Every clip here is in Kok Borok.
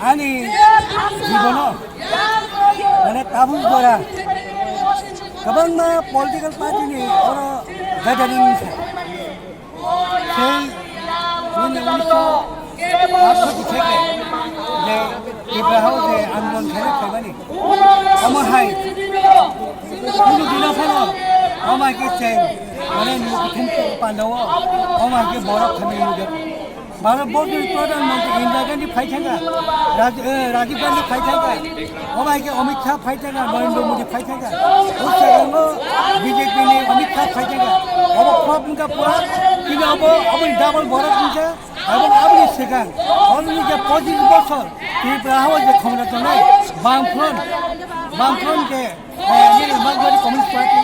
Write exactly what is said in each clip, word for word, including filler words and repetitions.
Ani jibono, mane, tabuk jora kwbangma political party ni oro gathering wngkha. Sei nini unisho atharo theke je Tipra hao je andolon khaina khaimani, omo hai nini dina phano omo hai khe cheng, mane, nini kuthumu pandao omo hai khe borok khamai nujak. Bharat borok ni Pradhan Mantri Indira Gandhi phai thangkha, Raj-, eh, Rajiv Gandhi phai thangkha, omo hai khe Amit Shah phai thangkha, Narendra Modi phai thangkha, o serango B J P ni Amit Shah phai thangkha. Obo khop wngkha pura, tini obo, oboni double borok wngkha, ebong aboni swkang, already je pochis bosor Tripura hao je khomona tongnai Bamfront, Bamfront je, eh, nini Marxist Communist Party,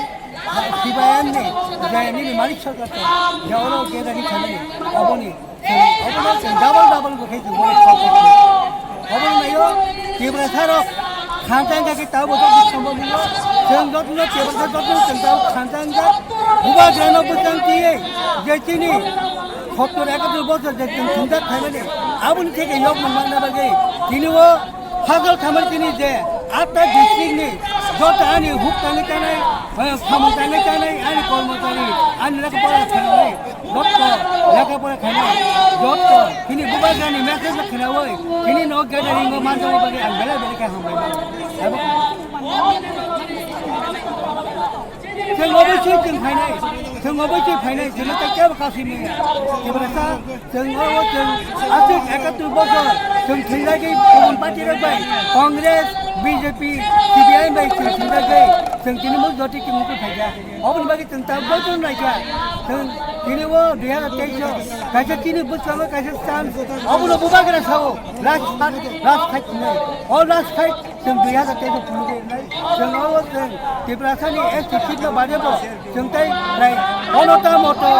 eh, C P I M ni, je nini Manik Sarkar tong, je oro je dagi thangani, oboni Obono chwng double double bo khe chwng bono support khlaio. Obono naio, Tiprasa rok khansa wngkha khe tabuk bo jotoni sombo mwngo. Chwng jotoni Tiprasa jotoni chwng tabuk khansa wngjak. Bubagrano bwchang twiwi je chini sottor ekatur bochor je chwng thumjak phaimani, aboni theke yokmung manna bagwi tini o Phajol khamani tini je atta district ni joto ani huk tangwi tanai, eh, samung tangwi tanai, ani kormochari, ani lekha pora khainai, joto lekha pora khainai, joto tini bubagrani message khnaui tini no gathering o manjak bagwi ang belai belai khe hambai mano. Abo Chwng oboisoi chwng phainai, chwng oboisoi phainai, chwngno tei kebo kasi maya. Tiprasa, chwng oro chwng aswk ekatur bosor chwng thwilagwi kubun party rok bai, Congress, B J P, C P I M bai chwng thwilagwi chwng tini mung joti chwng mung phaikha. Oboni bagwi chwng ta bosor naikha. Chwng tini o dui hazar teis o kaisa chini bwskango kaisa chance, obono bubagra sao, last fight, last fight hinwi. O last fight Chwng dui hazar teis o phunugwi wngnai. Chwng o chwng Tiprasani S T seat no bade bo chwng tei prai onota moto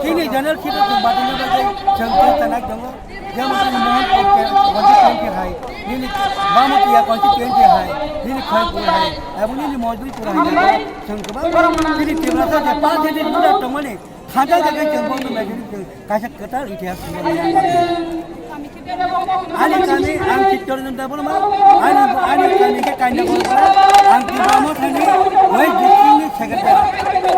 chini general seat o chwng badina bagwi chwng tei tanai tongo. Jemon chini Mohanpur ke constituency hai, nini Bamutiya constituency hai, nini Khoypur hai, abo nini Moidurpur hai, chwng kwbangma chini Tiprasa je percentage buda tongmani, Khaja jaga chwng bono majority chwng kaisa kwtal itihas swngo. Ani kami ang Chittranjan Debbarma, ani, ani kami khe Kainda Borpara, ang Tipra Mothani West District ni secretary.